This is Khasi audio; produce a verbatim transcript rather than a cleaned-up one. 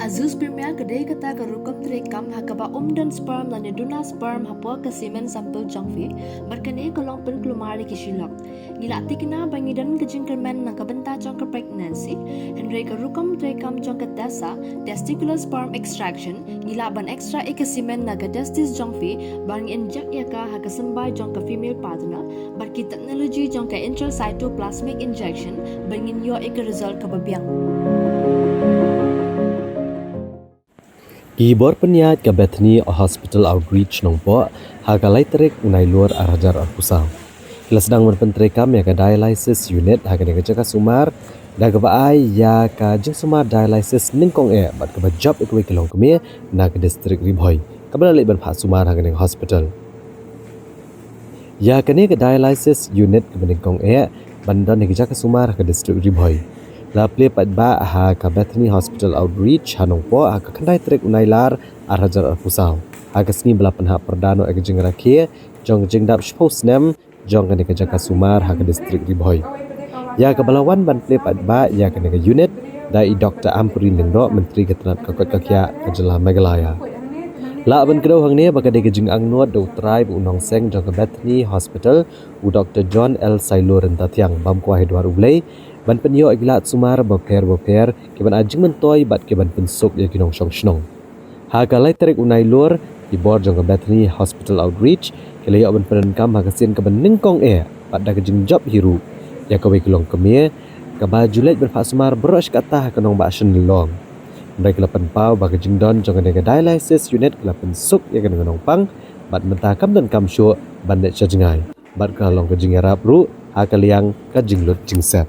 Azoospermia ka dei kata ka rukom treikam ha kaba ym don sperm lane duna sperm hapoh ka semen sample jong phi, bad kane ka long pynkulmar ïa ki shi lok. Ngi la tikna ba ngi don ka jingkyrmen na ka bynta jong ka pregnancy, hynrei ka rukom treikam jong ka TESA, testicular sperm extraction, ngi lah ban extract ïa ka semen na ka testis jong phi, bad ngi inject ïa ka ha ka symbai jong ka female partner, bad ki technology jong ka intracytoplasmic injection, bad ngin ïoh ïa ka result kaba biang. Ki bor pynïaid ka Bethany Hospital Outreach Nongpoh ha ka lai tarik u Nailur ar hajar arphew saw ki la sdang ban pyntreikam ïa ka dialysis unit ha kane ka jaka sumar, da kaba ai ïa ka jingsumar dialysis nyngkong eh bad kaba jop ïa kawei ka longkmie na ka distrik Ri Bhoi, kaba la leit ban phah sumar ha kane ka hospital. Ïa kane ka dialysis unit kaba nyngkong eh ban don ha ka jaka sumar ha ka distrik Ri Bhoi, la plie paidbah ha ka Bethany Hospital Outreach ha Nongpoh ha ka khyndai tarik u Nailur ar hajar arphew saw, ha ka sngi ba la pynhap pyrda noh ïa ka jingrakhe jong ka jingdap shiphew snem jong kane ka jaka sumar ha ka distrik Ri Bhoi. Ïa kaba la wan ban plie paidbah ïa kane ka unit da i Doktor Ampareen Lyngdoh, Myntri ka tnat ka koit ka khiah ka jylla Meghalaya. Lah ban kdew hangne ba ka dei ka jingangnud da u trai bad u nongseng jong ka Bethany Hospital, u Doktor John L Sailo Ryntathiang, bam kwah ha duwar U Blei, ban pynïoh ïa ki lad sumar bapher bapher ki ban ai jingmyntoi bad ki ban pynsuk ïa ki nongshong shnong. Ha ka lai tarik u Nailur, ki bor jong ka Bethany Hospital Outreach ki la ïoh ban pyndonkam ha ka sien kaba nyngkong eh bad da ka jingjop hi ruh ïa kawei ka longkmie kaba ju leit ban phah sumar baroh shi katta ha ka nongbah Shillong. Hynrei ki la pynpaw ba ka jingdon jong kane ka dialysis unit ka la pynsuk ïa kane ka nongpang, bad mynta kam donkam shuh ban leit sha jngai, bad ka long ka jingïarap ruh ha ka liang ka jinglut jingsep.